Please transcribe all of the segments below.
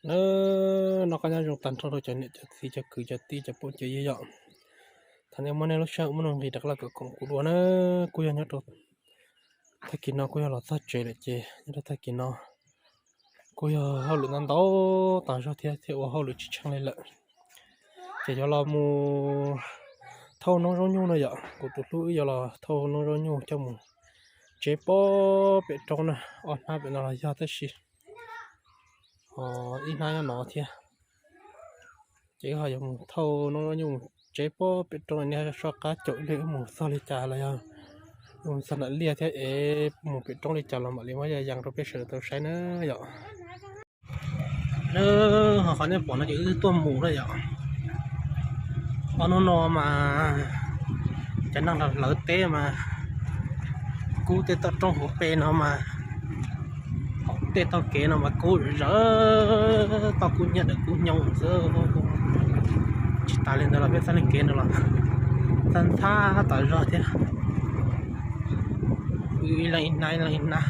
Nawb, noj qab nyob zoo tag nrho rau cov niam cov txiv cov kwv cov tij cov phooj cov ywg yom. Thaum nej muab nej lub sij hawm muaj nuj nqis rov qab los koom kuv dua na, kuj yog nyob rau tag kis no kuj yog los txog tsev lawm ces nyob rau tag kis no kuj yog hauj lwm ntau ntau tas zog thiab thiaj ua hauj lwm tsis tsheej li lawm. Ces yuav los mus thauj noob zaub nyuj no yom, kuv tus hlub wb yuav los thauj noob zaub nyuj coj mus tseb pob pem roob na, ob hnab pem no los yog tab sis ib hnab nyob no thiab. Ces wb ho yuav mus thauj noob zaub nyuj mus tseb pob pem roob, nej soj qab caum ib pliag wb mus txog li cas los yog mus txog nram liaj thiab es mus pem roob li cas los mam li muab yas yees rau peb sawv daws tau saib na yom. Nawb, ho qhov nej pom no ces wb twb tuaj mus na yom. Ob hnub no mas cov neeg los hlawv teb mas kub tej toj roob hauv pes no mas, tej tog kev no mas kub zawv, toj kub hnyiab dawm kub hnyo xwb. Tsis tas li ntawd los peb txoj niag kev no los txaj ntxhab tas zog thiab. Wb ib leeg ib hnab, ib leeg ib hnab.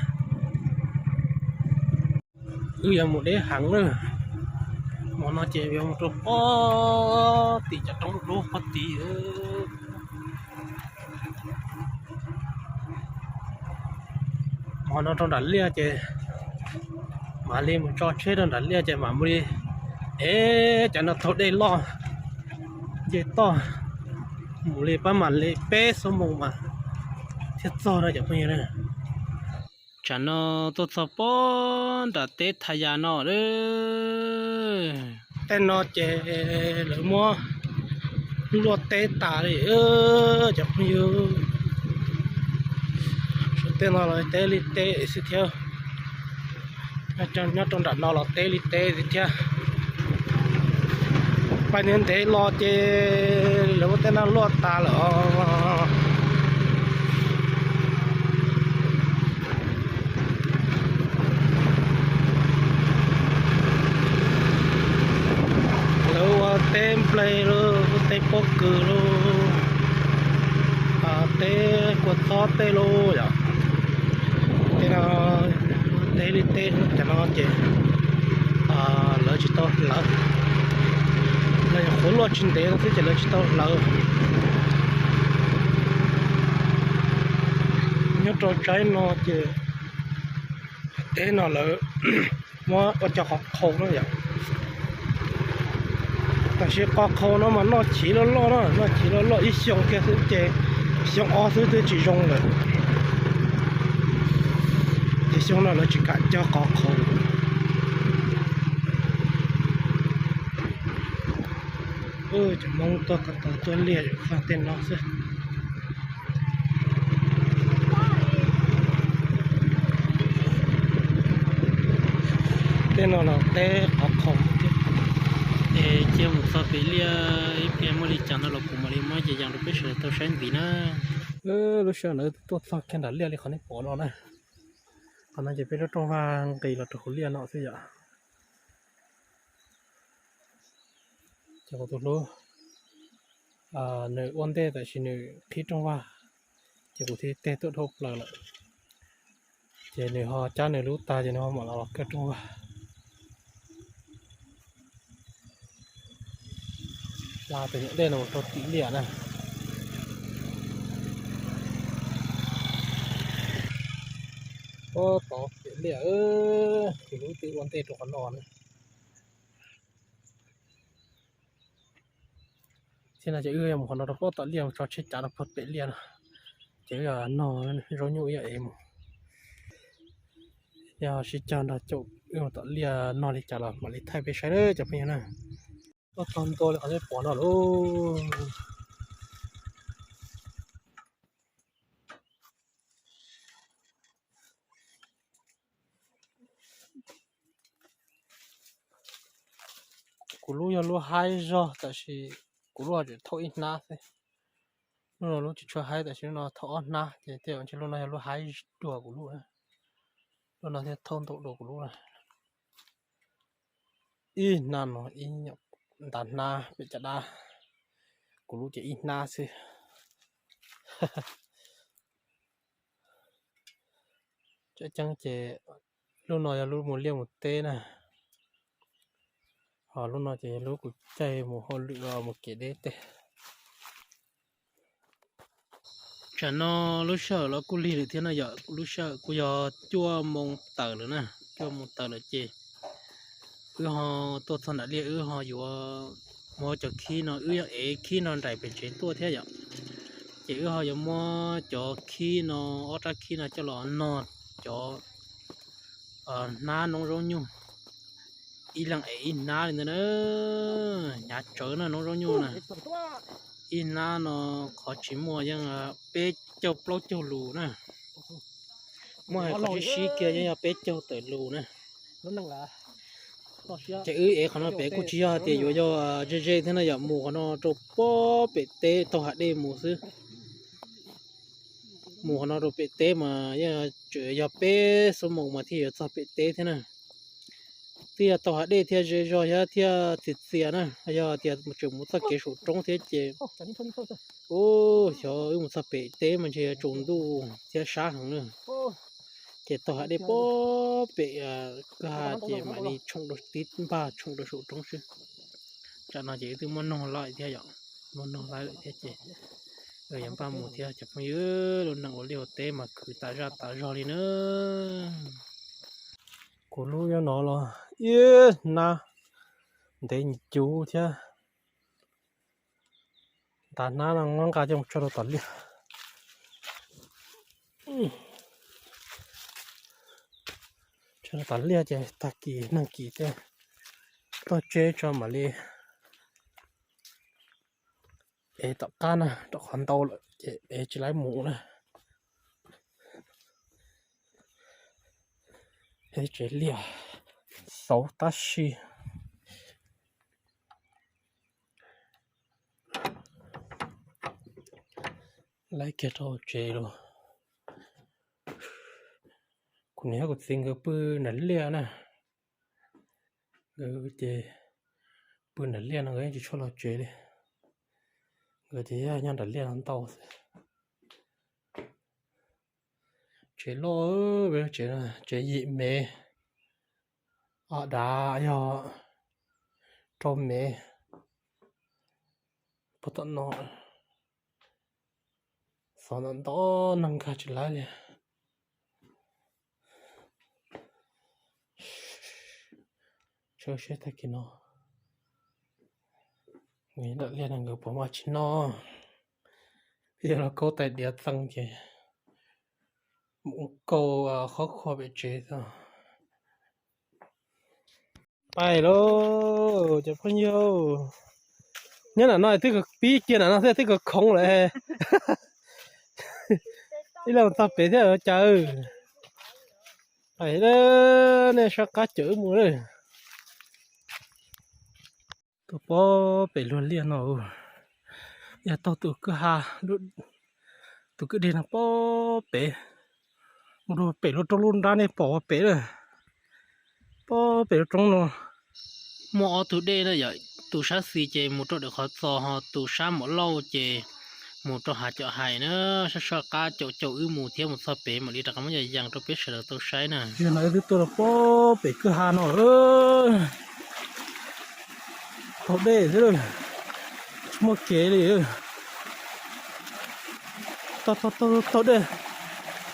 Wb yuav mus deb heev na. Hmo no ces yuav mus rau pob tim cov roob dub pob tim. Hmo no rau nram liaj ces mam li mus tso tsheb rau nram liaj ces mam mus li. Es cov no taug dej loj nce toj mus li pab mam li peb xuab moos mas thiaj txog no cov phooj ywg. Tsam no tuaj txog pob nram teb Thaj Yas no lawm. Tej no ces lawv muab luaj teb tas li cov phooj ywg. Tej no los teb li teb xwb thiab. Nyob rau nram no los teb li teb xwb thiab. Pais ntev ntev los ces lawv muab tej no luaj tas lawm os. Lawv ua teb nplej lauj, ua teb pob kws lauj, teb kua txob tej lauj yom. Tej no teb li teb, cov no ces lawv tsis tau hlawv, lawv nyuam qhuav luaj tsis ntev no xwb ces lawv tsis tau hlawv. Nyob rau tsaib no ces teb no lawv muab ua cov qhov qhau no yom. Tam sim qhov qhau no mas noj chiv loj loj no, noj chiv loj loj ib xyoo kiag xwb ces xyoo ob xwb twb tsis zoo lawm. Ces xyoo no lawv tsis kam cog qhov qhau. Cov Hmoob tuaj ko taw tuaj liaj faj tej no xwb. Tej no los teb qhov qhau thiab. Es cia mus txog pem liaj ib pliag muaj li cas no los kuv mam li muab yas yees rau peb sawv daws tau saib ntxiv na. Lub sij hawm no tuaj txog kiag nram liaj li qhov nej pom no na. Qhov no ces peb lub rooj vag nqis los rau hauv liaj no xwb yom. Ces kuv tus hlub nws ua ntej tam sim nws qhib rooj vag, ces kuv thiaj teg tuaj dhau plaws lawm. Ces nws ho cab nws lub tag ces nws ho mam los kaw rooj vag. Hla tus nyuam dej no mus rau tim liaj na. Ub, tod tim liaj, tus hlub twb ua ntej rau qhov no na. Thiab no ces wb yuav mus qhov no rau pob tom liaj mus tso tsheb cav rau puag pem liaj no. Ces wb yog nog zaub nyuj wb yog ev mus. Yog sib cog nrog caum wb mus tom liaj nog li cas los mam li thaij peb saib na cov phooj ywg na. Tuaj txog ntua li qhov nej pom no lauj. Kuv lub yog lub haib zog tab sis kuv lub tseem thauj ib hnab xwb. Lub no lub tsis tshua haib tab sis lub no thauj ob hnab ces tej zaum ntshe lub no yog lub haib dua kuv lub na. Lub no thiaj thauj ntau dua kuv lub na. Ib hnab no ib nyuam ntav hnab pem caj dab, kuv lub ces ib hnab xwb. Tseem ceeb ces lub no yog lub mus liaj mus teb na. Ho lub no ces yog lub kuv caij mus hauj lwm los mus kev deb tej. Tsam no lub sij hawm los kuj lig lawm thiab no yom, lub sij hawm kuj yog cuaj moo tawm lawm na, cuaj moo tawm lawm ces wb ho tuaj txog nram liaj wb ho yuav muab cov khib no, wb yeej ev khib no nraim pem tsev tuaj thiab yom. Ces wb ho yuav muab cov khib no, ob rab khib no coj los nog cov hnab noob zaub nyuj, ib leeg ev ib hnab li ntawd na. Hnyav tsawv na noob zaub nyuj na. Ib hnab no qhov tsis muaj yeej peb caug plaub caug lus na. Muaj hais qhov sib sib kiag yeej yog peb caug tawm lus na. Ces wb ev qhov no pem kuj tsis yog hais tias yuav yog ze ze thiab no yom, mus qhov no rau pob pem teb taug hav dej mus xwb. Mus qhov no rau pem teb mas yeej tseem yog peb xuab moos mas thiaj yuav txog pem teb thiab na. Twb yog taug hav dej thiab ze zog thiab thiaj txias txias na, yog tias tseem mus txoj kev saum roob thiab ces, ub, xyov wb mus txog pem teb mas ntshe yuav tsaus ntuj thiab sab heev na. Ces taug hav dej pob pem kwj ha ces mam li tshoom rau tib npag tshoom rau saum roob xwb. Tsam no ces wb twb muab noog laib thiab yom, muab noog laib lawm thiab ces yuav npaj mus thiab cov phooj ywg. Lub neej ua liaj ua teb mas khwv tas zaj tas zog li na. Kuv lub nyob no los ib hnab ntev cuv thiab. Ntav hnab no muab nqa coj mus tso rau tom liaj. Tso rau tom liaj ces tag kis nag kis tej toj tseb tso mam li ev tom qab na, rau qhov ntau lawm ces ev tsis laib mus na. Ev tsev liaj xauv tab sis laib kiag rau tsev los. Kuv niam thiab kuv txiv nkawd pw nram liaj na. Nkawd ces pw nram liaj no nkawd yeej tsis tshua los tsev li. Nkawd ces yog nyob nram liaj no ntau xwb. Tsev loj, tsev, tsev yim mev, ob dav yog rau mev. Puag tom no xov ntau ntau neeg nkag tsis laib li. Tshawb siab tag kis no, nram liaj no nkawd puas muaj tsis noj. Yog los kaub tais diav txee ces mus kaus qhov khuam pem tsev xwb. Pais lauj cov phooj ywg, nyob nram no twb pib kiag nram no xwb twb kawg khoov lawm. Ib leeg txog pem thiab cas. Pais, nej sab qab caum wb mus lawm. Tuaj pob pem luag liaj no, yog taug tus kwj ha, tus kwj deg no pob pem, mus rau pem lub roob lub nrab nej pom pem lawm. Pob pem lub roob no muaj ob tug dej na yom, tus sab xis ces mus rau dawm qhov txos, ho tus sab mom lauj ces mus rau hav cawm hais na. Sab sab qab caum caum wb mus thiab mus txog pem mam li rov qab muab yas yees rau peb sawv daws tau saib na. Tam no wb twb tuaj rau pob pem kwj ha no lawm. Taug dej xwb, tsis muaj kev li. Taug, taug, taug dej,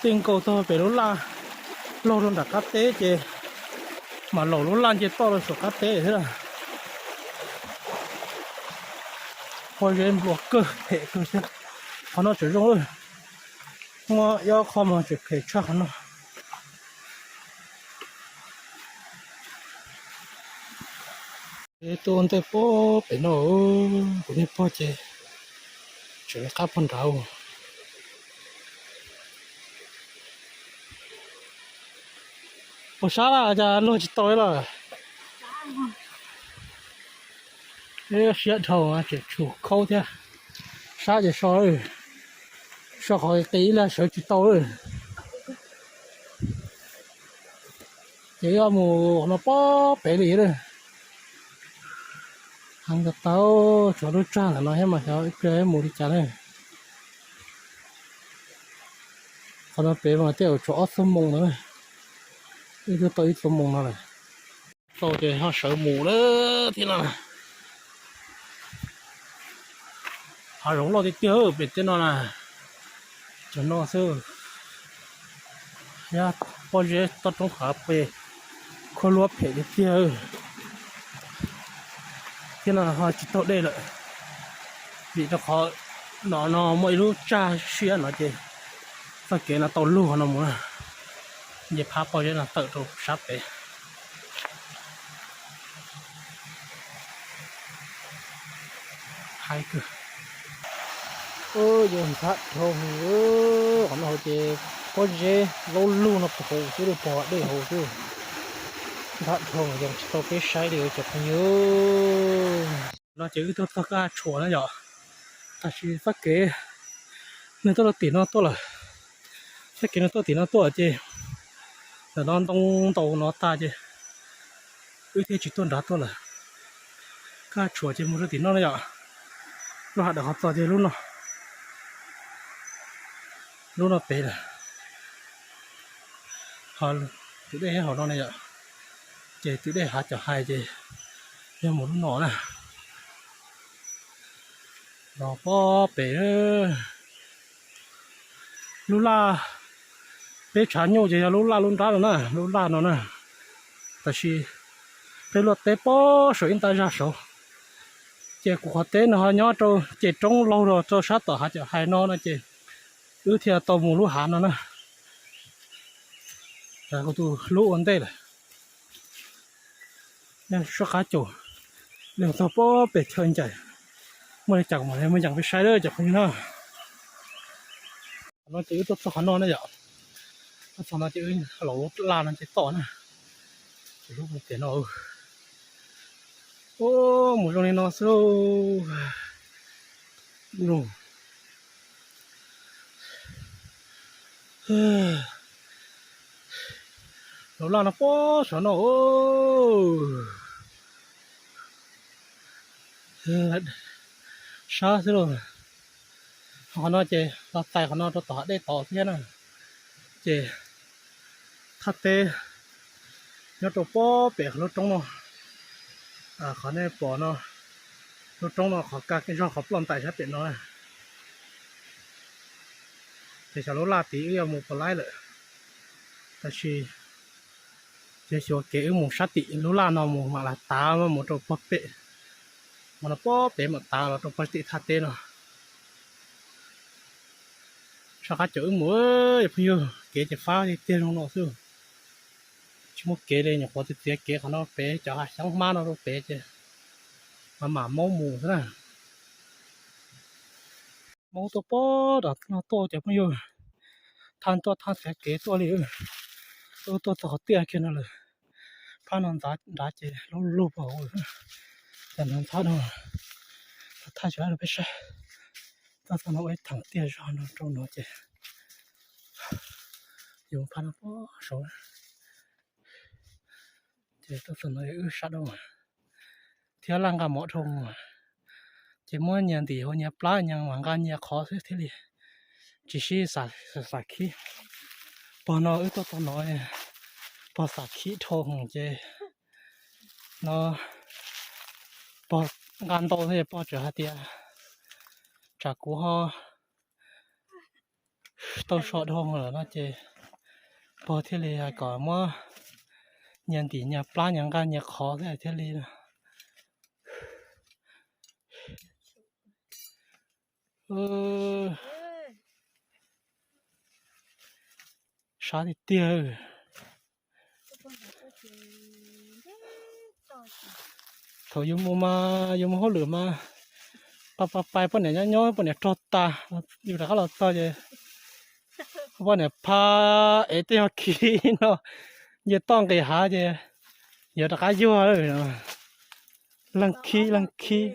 tej nkaus taug pem lub laj, laug rau nram qab teb ces mam laum lub laj nce toj rau saum qab teb thiab. Pob zeb nplua kawg, phem kawg thiab. Qhov no tseem zoo, muaj ib ob qho mas tseem phem tshaj qhov no. Tuaj ua ntej pob pem no, kuv niag pog ces tseem qab pog nrad. Puas sab na, cas luag tsis tau li los? Siab dhau, tseem tshuav khaub thiab. Sab ces so, so qhov qis ib lag sawv tsis tau lawm. Ces wb mus qhov no pob pem li lawm. Heev tau tau, tshuav lub tsag ntawm no thiab mas xyov ib pliag wb mus li cas na. Qhov no pem mas tej zaum tshuav ob xuab moos no na. Wb twb tau ib xuab moos no lawm. Tau ces ho sawv mus lawm thiab no. Hav zoov loj tiag tiag pem tej no na. Cov no xwb. Yog pob zeb toj roob hav pem, khuab luab phem tiag tiag. Thiab no ho tsis taug dej lawm, vim rau qhov no no muaj ib lub tsag siab no ces txoj kev no tau lug no mus na. Nce phab pob zeb no tawm rau sab pem. Haib kawg. Yuav ntxhab dhau, qhov no hauv ces pob zeb laub lug no puag hauv xwb, puag dej hauv xwb. Ntxhab dhau mas yeej tsis tau peb saib li cov phooj ywg. No ces wb tuaj txog kab tshuam na yom, tab sis txoj kev nws tuaj rau tim no tuaj lawm. Txoj kev nws tuaj tim no tuaj ces ntawm no ntoo ntau no tag ces wb thiaj tsis tuaj nrad tuaj lawm. Kab tshuam ces mus rau tim no na yom. Lub hav dawm qhov txog ces lub no, lub no pem lawm. Ho tus dej hauv no na yom, ces tus dej hav cov hais ces yog mus lub no na. Los pob pem lub laj, peb tshav nyuj ces yog lub laj lub nrab no na, lub laj no na. Tab sis peb luaj teb pob saum ib nta zag saud, ces kuv qhov teb no ho nyob rau ces roob laug rau sab tom hav cov hais no no ces wb thiaj tau mus lub hav no na. Kuv tus hlub ua ntej lawm, soj qab caum, li txog pob pem chaw ncaim, muaj li cas kuv mam muab yees peb saib lawm cov phooj ywg na. No ces wb tuaj txog qhov no na yom, tuaj txog no ces wb los lub laj no ces tom na, ces lub tiam no, mus zoo li no xwb lauj. Lub laj no pob saum no, sab xwb lauj. Qhov no ces los txais qhov no rau tom hav dej tod thiab na. Ces thaj teb nyob rau pob pem lub roob no. Qhov nej pom no, lub roob no qhov kaj zog qhov ploj ntais sab pem no na. Ces xyov lub laj tid wb yuav mus puas laib lawm, tab sis ces xyuas kev wb mus sab tim lub laj no mus mam li tav mus rau puag pem, mas no pob pem mam tav los rau puag tim thaj teb no. Soj qab caum wb mus, phooj ywg, kev ces fab tiag tiag zoo no xwb. Tsis muaj kev li, nyuam qhuav txiav txiav kev qhov no pem cov hav xyoob hmab no rau pem ces mam mam maub mus xwb na. Maub tuaj pob nram no tuaj cov phooj ywg, thaj tuaj thaj txiav kev tuaj li. Tuaj tuaj txog qhov tiaj kiag no lawm, phab no nrad ces laub lug puag hauv, ces nrad ntxhab no, thaij tso rau peb saib. Tuaj txog no ua ib theem tiaj zog no rau no ces yus phab no pob saud. Ces tuaj txog no wb sab dhau, thiab laj nqa mov dhau, ces muab nyias ntim hauv nyias plab nyias mas nqa nyias qhov xwb thiaj li tsis sib xam khib. Pog no wb tuaj txog no, pog xam khib dhau ces no, pog nqa ntau thiab pog tseem hais tias tsam kuv ho tau so dhau lawm no ces pog thiaj li hais kom muab nyias ntim nyias plab nyias nqa nyias qhov thiaj li. Sab tiag tiag. Thaum yus mus mas yus mus hauj lwm mas pab pab pais poj niam nyob nyob poj niam rog tas, yus rov qab los txog ces poj niam pha ev tej yog khib no, nce toj nqis hav ces yuav rov qab yuag. Leej khib leej khib.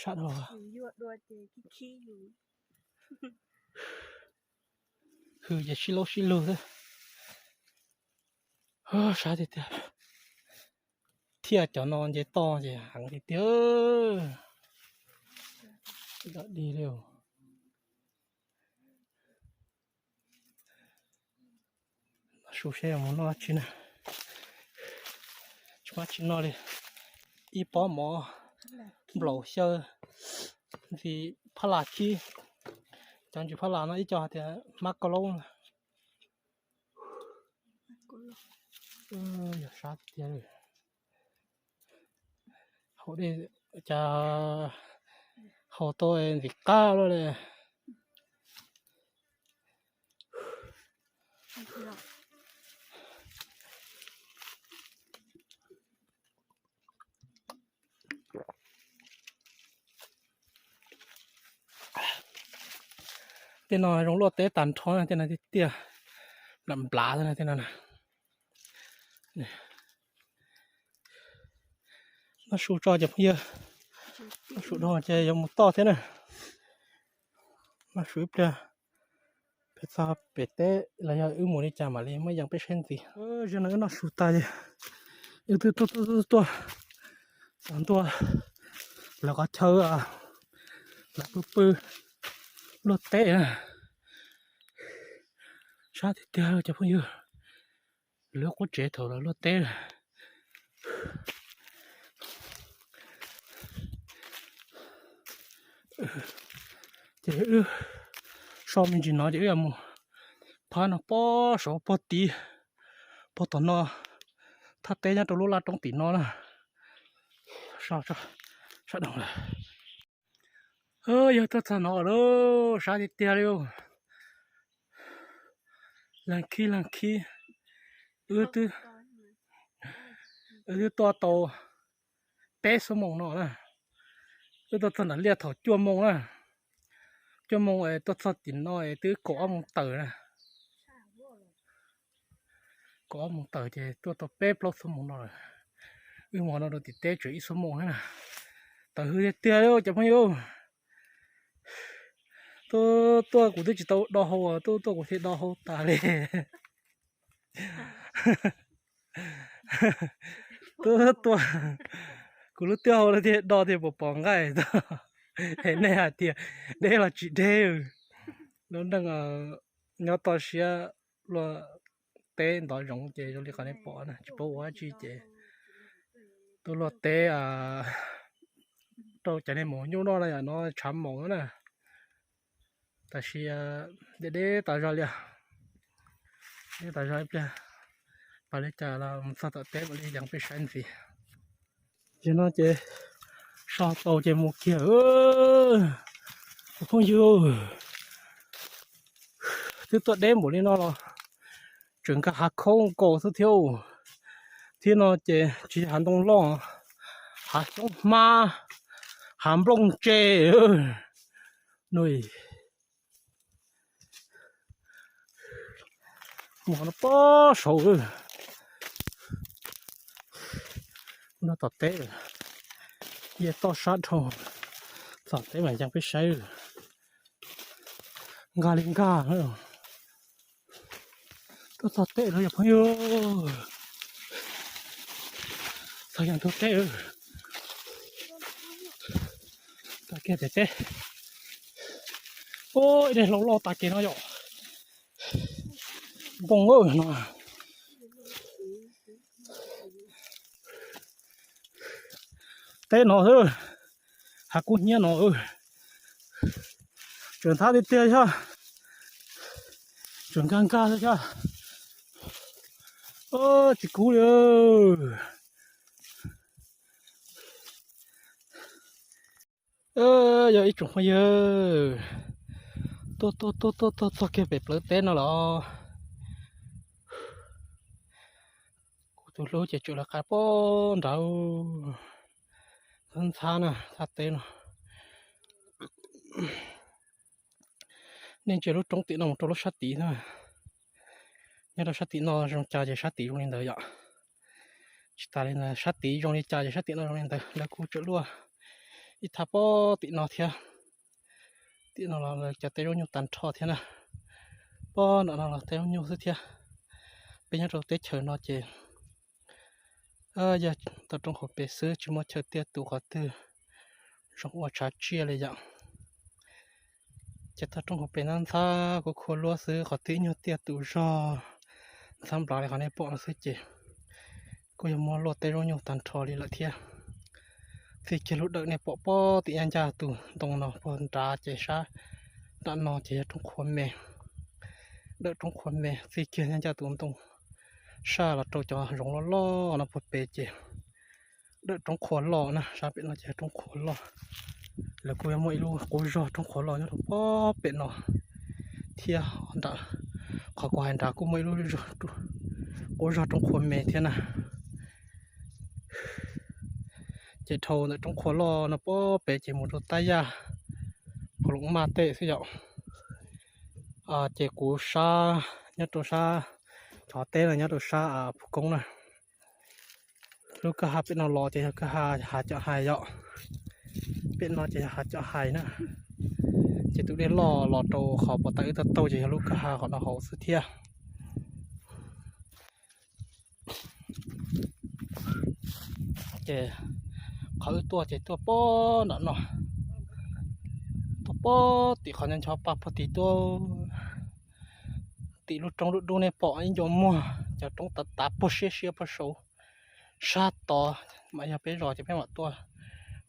Sab dhau. Hwm ces sib laub sib lug xwb. Sab tiag tiag. Thiaj cov no nce toj ces heev tiag tiag. Tsis dog dig li os. Su seb mus noj tsi na. Tsis maj tsis noj li. Ib pob mov nplaum xyaw ntxim phab las khib. Cov ntsis phab las no ib co hais tias mab kauj laub na. Yog sab tiag li. Haus dej cas haus tau ntxim qab luaj li. Tej no zoo luaj teb tag nrho na, tej no tiag tiag, nplam nplav xwb na tej no na. Noj su tso cov phooj ywg, noj su dhau ces yuav mus toj thiab na. Noj su ib pliag, peb txog pem teb los yog wb mus li cas mam li muaj yees peb saib ntxiv. Zaum no wb noj su tas ces wb twb tuaj tuaj tuaj tuaj txog ntua lawv qhov chaw, lawv pw pw luaj teb na. Sab tiag tiag cov phooj ywg, lawv qub tsev thaum lawv luaj teb. Ces wb so me ntsis no ces wb yuav mus phab no pob saud puag tid, puag tom no, thaj teb nyob rau lub laj roob tim no na. Sab doo lawm. Yog tuaj txog no lawm, sab tiag tiag li. Leeg khib leeg khib, wb twb, wb twb tuaj tau peb xuab moos no na. Wb tuaj txog nram liaj thaum cuaj moos na, cuaj moos es tuaj txog tim no es twb kaum ob moos tawm na. Kaum ob moos tawm ces tuaj tau peb plaub xuab moos no lawm. Wb mus no rau tim teb tseem ib xuab moos thiab na. Tawm hwj tiag tiag li cov phooj ywg. Tuaj tuaj kuv twb tsis tau do hau, tuaj tuaj kuv thiaj do hau tas li. Tuaj tuaj, kuv lub twb hau lawm thiaj do thiaj pom pom nqaij tau. Es nej hais tias deb los tsis deb. Lub neej nyob toj siab luaj teb ntov zoov ces zoo li qhov nej pom na, tsis paub ua dab tsi ces tuaj luaj teb rau cov niag maum nyuj noj na, yam no tshav maum na. Tab sis deb deb tas zog li, deb tas zog ib pliag, pas li cas los mus txog tom teb mam li yees peb saib ntxiv. Ces no ces so tau ces mus kiag. Cov phooj ywg, twb tuaj deb npaum li no los tseem nkag hav khaub nkaus xwb thiab. Thiab no ces tsis yog hav ntoo loj, hav xyoob hmab, hav nplooj ntse. Mus no pob saud, no tom teb, yeej toj sab dhau, txog teb mam yees peb saib. Nkag li nkag, tuaj txog teb lawm yog phooj ywg, txog yees ntug teb. Tag kiag pem teb, ib daim hlau loj tas kev no yom, npoo no. Teb no xwb, hav kub hnyiab no, tseem thab tiag tiag thiab, tseem nkag nkag thiab thiab. Tsis kub li. Yog ib tsoom phooj ywg, tuaj tuaj tuaj tuaj txog kiag pem plawv teb no los, kuv tus hlub ces tseem lawv qab pob nrad, ntxhab ntxhab na, thaj teb no. Nej ntsia lub roob tim no mus rau lub sab tid na. Nyob rau sab tim no zoo cas ces sab tid zoo li ntawd yom. Tsis tas li ntawd, sab tid zoo li cas ces sab tim no zoo li ntawd. Lawv kuj tseem luaj ib thaj pob tim no thiab. Tim no los lawv cov teb zaub nyuj tag nrho thiab na. Pob nram no los teb zaub nyuj xwb thiab. Peb nyob rau teb chaws no ces yog tau roob hauv pes xwb, tsis muaj chaw tiaj tus qhov twg zoo ua tshav tsiaj li yom. Ces tau roob hauv pes ntxhab ntxhab kuj khua luab xwb, qhov twg ib nyuag tiaj tus zog, Txhab nplas li qhov nej pom no xwb ces kuj yog muab luaj teb zaub nyuj tag nrho li lawm thiab. Txij kiag lub dawm nej pom pob tim nyab ncaj tus ntoo no puag nrad ces sab nram no ces yog roob qhuav me. Dawm roob qhuav me txij kiag nyab ncaj tus ntoo sab los rau cov zoov loj loj no puag pem ces dawm roob qhuav loj na, sab pem no ces yog roob qhuav loj. Lawv kuj yuav muaj ib lub qub zog roob qhuav loj nyob rau pob pem no thiab. Nram qhov kuv hais nrad kuj muaj ib lub qub zog roob qhuav me thiab na. Ces dhau ntawm roob qhuav loj no pob pem ces mus rau tab yaj Phu Loom Maj tej xwb yom. Ces kuv sab nyob rau sab, cov teb no nyob rau sab Phu Koob na. Lub kwj ha pem no los ces yog kwj ha Hav Cam Hais yom. Pem no ces yog Hav Cam Hais na. Ces tus dej loj los rau qhov pov tas wb tuaj taug ces yog lub kwj ha qhov no hauv xwb thiab. Ces qhov wb tuaj ces tuaj pob nram no, tuaj pob tim qhov ncho ncho pa puag tim tuaj, tim lub roob dub dub nej pom ib ncua muag cov roob tav tav puag siab siab puag saud. Sab tod mas yog peb zos ces peb mam tuaj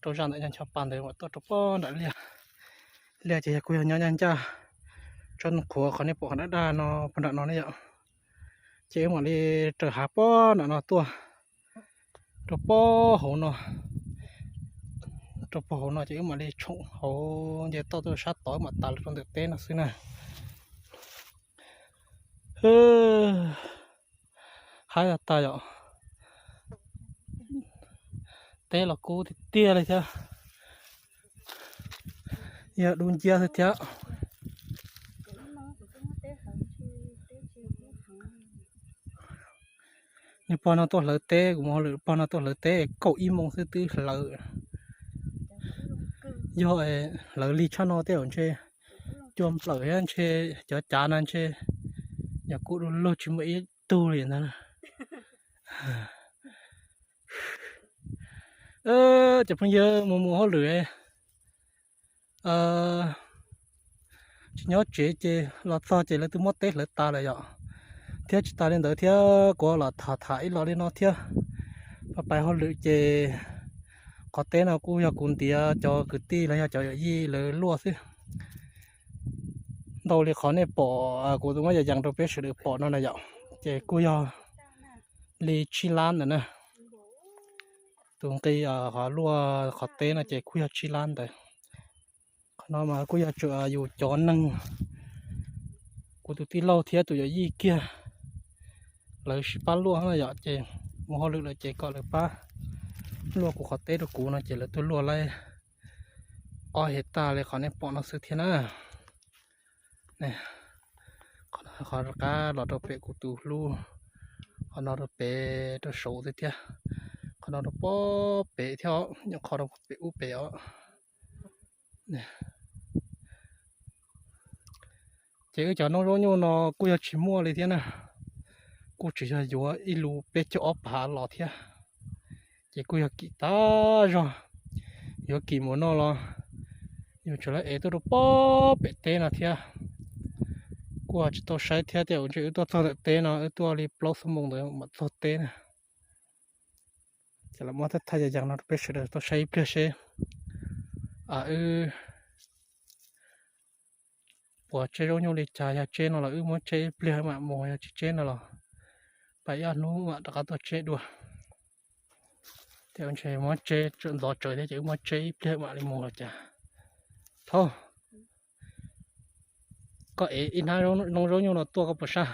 rau zaj ntawm ncho ncho pa ntawd mam tuaj rau pob nram liaj. Liaj ces yog kuj yog nyob ncaj ncaj tsob ntoo qhuav qhov nej pom qhov daj daj no puag nram no ne yom. Ces wb mam li raws hav pob nram no tuaj rau pob hauv no, rau pob hauv no ces wb mam li tshoom hauv nce toj tuaj sab tod wb mam tas los rau ntawm teb no xwb na. Haib tag yom. Teb los kub tiag tiag li thiab. Yog dub nciab xwb thiab. Nws pog no tuaj hlawv teb, kuv mus hauj lwm pog no tuaj hlawv teb kaum ib moos xwb twb hlawv. Yog hlawv lig tshaj no tej zaum ntshe cua nplawm thiab ntshe cov cav no ntshe yog kub du lug tsis muaj ib tug li ntag. Cov phooj ywg, mus mus hauj lwm tsis nyob tsev ces los txog ces lawv twb muab teb hlawv tas lawm yom. Thiab tsis tas li ntawd thiab kuv los tham tham ib los li no thiab. Pais pais hauj lwm ces qhov teb no kuj yog kuv ntiav cov kwv tij los yog cov yawm yij lawv luaj xwb. Ntau li qhov nej pom, kuv tus muab yas yees rau peb sawv daws pom no na yom, ces kuj yog li tsib lab ntawd na. Tus nqi qhov luaj qhov teb no ces kuj yog tsib lab ntawd. Qhov no mas kuj yog tsuas yus cov neeg, kuv tus tij laug thiab tus yawm yij kiag lawv sib pab luaj na yom, ces mus hauj lwm lawm ces kom lawv pab luaj kuv qhov teb rau kuv no ces lawv tuaj luaj laib ob hais tas li qhov nej pom no xwb thiab na. Qhov rov qab los rau pem kuv tus hlub, qhov no rau pem rau saud xwb thiab, qhov no rau pob pem thiab, nyuam qhov rau pem ub pem os. Ces wb cov noob zaub nyuj no kuj yog tsis muaj li thiab na, kuj tsis yog yuav ib lub peb caug ob phav los thiab. Ces kuj yog kim tag zog, yuav kim mus no los yus tseem lawv ev tuaj rau pob pem teb no thiab. Kuj tsis tau saib thiab, tej zaum ntshe wb tuaj txog ntawm teb no wb tuaj li plaub xuab moos ntawd mam txog teb na. Ces los muab thaj thaj yas yees no rau peb sawv daws tau saib ib pliag seb wb puas tseb zaub nyuj li cas, yog tseb no los wb muab tseb ib pliag mam mus, yog tsis tseb no los pais ib ob hnub mam rov qab tuaj tseb dua. Ces ntshe muab tseb tsawm ntxov tsawv thiab ces wb muab tseb ib pliag mam li mus los cas. Thaub, koj ev ib hnab noob zaub nyuj no tuaj koj puas sab?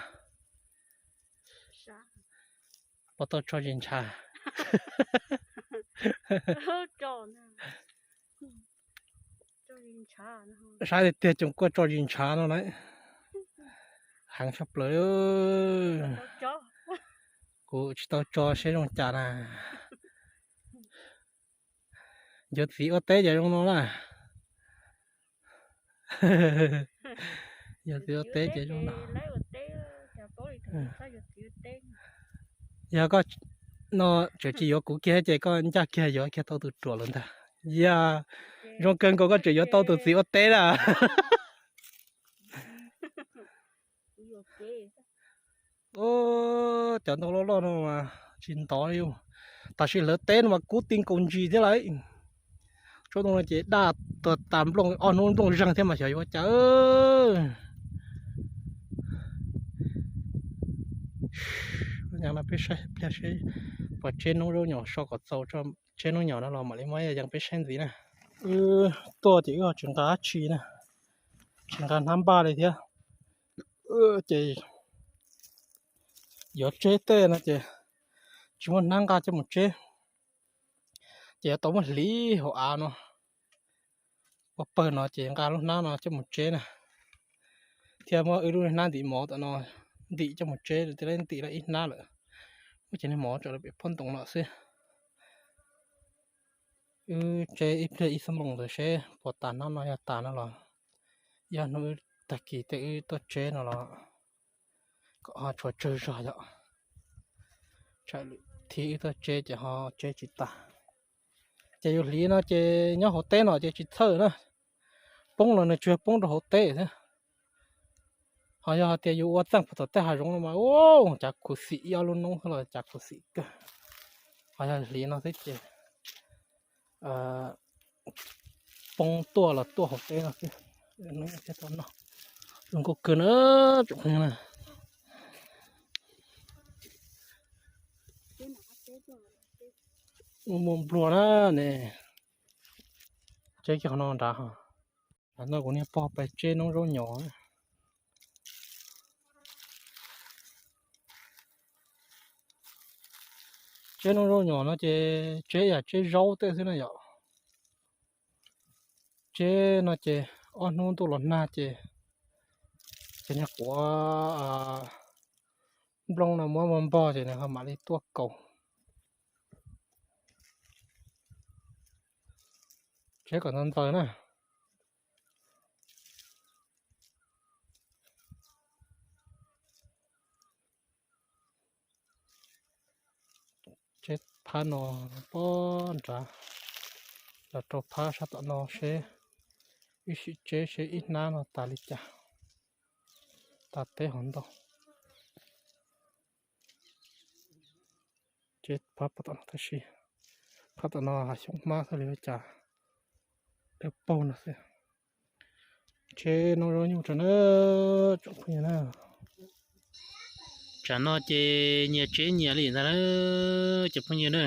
Puas tau tso zis ntshav? Saib tiag tiag coom kuaj tso zis ntshav no na. Heev tshaj plaws. Kuv tsis tau tso seb zoo cas na. Yuav txiv ua teb ces zoo no na. Yuav txiv ua teb ces zoo no. Yog koj no tseem tsis yuav kuv kiag ces koj ncaj kiag yuav kiag tau tus ruam lawm ntag. Yog zoo kawg nkaus koj tseem yuav tau tus txiv ua teb na. Cov ntoo loj loj no mas tsis ntov li. Tam sim hlawv teb no mas kub ti nkaus ntsis thiab lauj. Tsob ntoo no ces daj tuag tas nplooj, ob hnub nplooj zeeg thiab mas xyov yuav ua cas. Peb saib pliag seb puas tseb noob zaub nyos so kom txaus, tseb noob nyos no los mam li muab yees peb saib ntxiv na. Wb tuaj ces wb ho tsis nqa dab tsi na, tsis nqa hnab npaj li thiab. Ces yuav tseb tej no ces tsis muaj hnab nqa coj mus tseb, ces yuav tau muab hliv hauv av no. Ua pawg no ces nqa lub hnab no coj mus tseb na, thiab muab wb lub hnab ntim mov tom no ntim coj mus tseb, ntim lawm ib hnab lawm, muab cov niag mov tso rau pem phab ntoo no xwb. Wb tseb ib pliag ib xuab moos ntawd seb puas tas hnab no, yog tas no los ib ob hnub tag kis tej wb tuaj tseb no los kom ho tshuav tsawg zog yom. Tsam lwm thib wb tuaj tseb ces ho tseb tsis tas. Ces yus hliv no ces nyob hauv teb no ces tsis txhawj na, poob los nws tsuas yog poob rau hauv teb xwb. Ho yog hais tias yus ua txeej puag tom tej hav zoov no mas ua cas khuv xim ib ob lub noob xwb los cas khuv xim kawg. Ho yog hliv no xwb ces poob tuaj los tuaj hauv teb no xwb. Zoo nkauj kawg na, tsoom phooj ywg na. Muaj nplua na ne. Tseb kiag qhov no nrad ho. Ntawm no kuv niag pog pais tseb noob zaub nyos. Tseb noob zaub nyos no ces tseb yam tseb zaub tej xwb na yom. Tseb no ces ob hnub ntuj los nag ces, ces niag quav nplooj no muab npog npog ces nws ho mam li tuaj kaus. Tseb kom ntxaws ntxaws na. Tseb phab no pob nrad los rau phab sab tom no seb, wb sim tseb seb ib hnab no tas li cas, tas teb hov ntau. Tseb phab tom no tab sis, phab tom no hav xyoob hmab xwb li ua cas dawb paug no xwb. Tseb noob zaub nyuj rau na, tsoom phooj ywg na. Tsam no ces nyias tseb nyias li ntag na, cov phooj ywg na.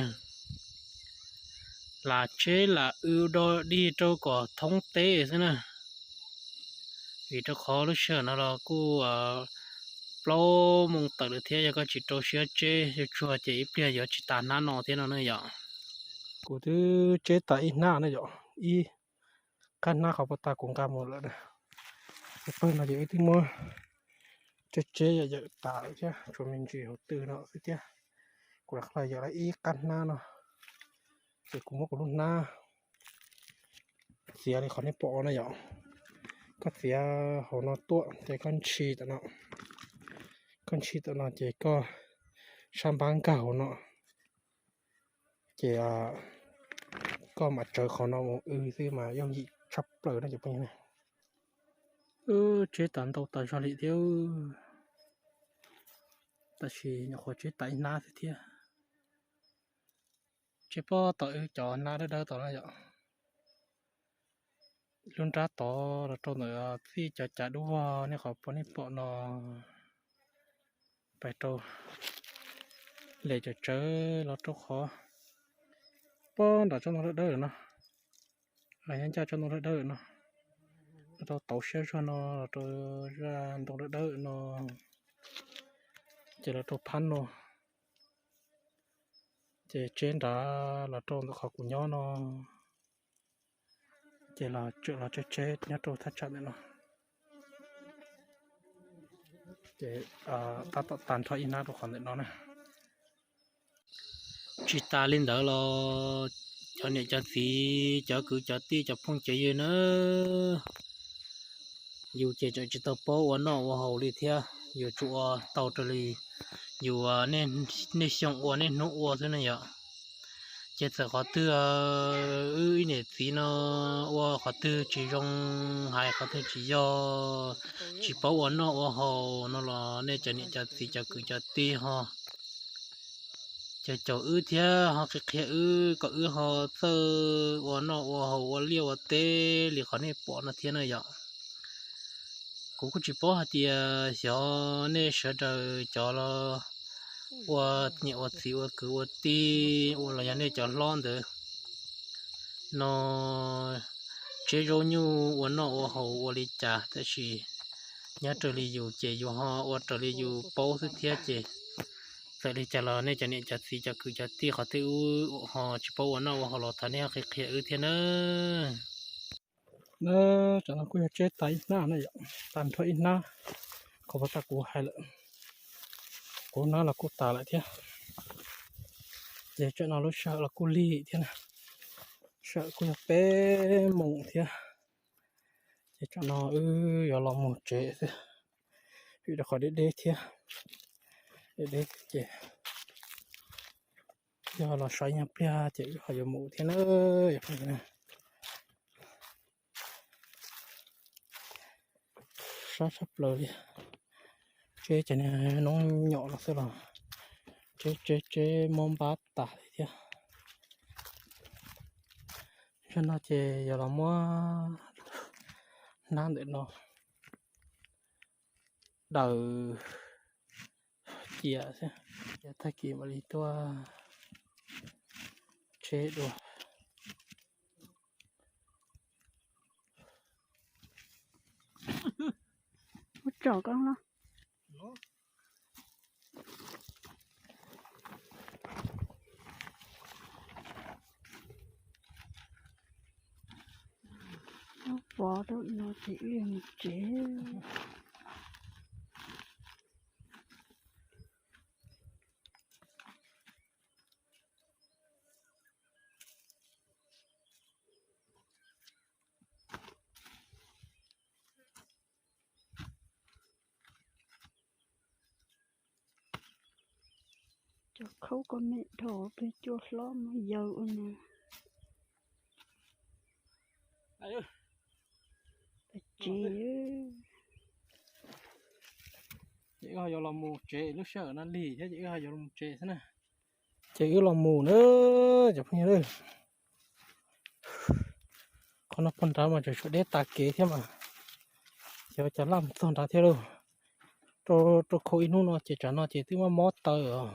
Lam tseb lam w do dig rau kom thoob teb xwb na. Vim rau qhov lub sij hawm no los kuj plaub moos tawm lawm thiab, yog koj tsis rau siab tseb yuav tsuag ces ib pliag yuav tsis tas hnab no thiab no na yom. Kuv twb tseb tas ib hnab na yom, ib qab hnab qhov puag ta kuv nqa mus lawm na. Pawg no ces wb twb muab tseb tseb yawm yawm tas lawm thiab, tshuav me ntsis hauv tw no xwb thiab. Kuv rov qab los yawm lawm ib qab hnab no, ces kuv muab kuv lub hnab txiav li qhov nej pom no yom. Koj txiav hauv no tuaj ces koj ntshis tom no, koj ntshis tom no ces koj sab npab nkag hauv no, ces koj mam tsawv qhov no mus w xwb mas yooj yim tshaj plaws na cov phooj ywg na. Tseb tas ntau tas zog li thiab, tab sis nyuam qhuav tseb tas ib hnab xwb thiab. Tseb pob tom wb cov hnab dawb dawb tom no yom. Lub nrab tod los rau ntawm txij cov cav dub vog nej qhov puag nej pom no, pais rau lem cawm tsawv los rau qhov pob nram tsob ntoo dawb dawb no, los nyob ncaj tsob ntoo dawb dawb no, los rau tauv siab zog no, los rau zaj ntoo dawb dawb no, ces los rau phab no, ces tseb nrad los rau ntawm qhov kuv nyob no, ces los tseem los tseb tseb nyob rau thaj tsam ntawm no. Ces tab tom tag nrho ib hnab rau qhov ntawm no na. Tsis tas li ntawd los cov niam cov txiv, cov kwv cov tij, cov phooj cov ywg na, yus ces tseem tsis tau paub ua noj ua haus li thiab, yus tsuas ua tau raws li yus nej xyoo ua nej hnub ua xwb na yom. Ces txawm qhov twg wb ib niam txiv no ua qhov twg tsis zoo, hais qhov twg tsis yog, tsis paub ua noj ua haus no los nej cov niam cov txiv cov kwv cov tij ho caum caum wb thiab ho qhia qhia wb kom wb ho txawj ua noj ua haus ua liaj ua teb li qhov nej pom no thiab na yom. Kuv kuj tsis paub hais tias xyov nej sawv daws cov los ua niam ua txiv ua kwv ua tij ua los yog nej cov hlob ntawd no tsiab zaub nyuj ua noj ua haus ua li cas, tab sis nyob raws li yus ces yus ho ua raws li yus paub xwb thiab ces txawm li cas los nej cov niam cov txiv cov kwv cov tij qhov twg wb ho tsis paub ua noj ua haus los thov nej ho qhia qhia wb thiab na. Na, tsam no kuj yog tseb tas ib hnab na yom, tag nrho ib hnab, qhov uas tag kuv hais lawm, kuv hnab los kuj tas lawm thiab. Ces tsam no lub sij hawm los kuj lig thiab na, sij hawm kuj yog peb moos thiab. Ces tsam no wb yuav los mus tsev xwb, vim rau qhov deb deb thiab, deb deb ces yog los so ib nyuag pliag ces wb ho yuav mus thiab na. Sab tshaj plaws li, tseb cov niag noob nyom no xwb los tseb tseb tseb mob npab tas li thiab. Zaum no ces yog los muab hnab ntawm no daws cia xwb, yog tag kis mam li tuaj tseb dua. Ua tsom koj los. Pov rau no ces wb mus tsev. Cov khaub ko me dhau, peb cuaj hlob muab yaws ua na. Tsis, ces wb ho yuav los mus tsev, lub sij hawm no lig thiab ces wb ho yuav los mus tsev xwb na. Ces wb los mus na cov phooj ywg. Qhov no puag nrad mas tseem tshuav deb tas kev thiab mas, ces ua cas laj mus txog nrad thiab lauj. Rau khau ib hnub no ces tsam no ces twb muab mob taw os,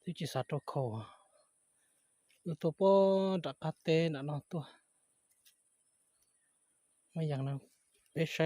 twb tsis xav rau khau. Wb tuaj puag nram qab teb nram no tuaj. Muaj yam no peb saib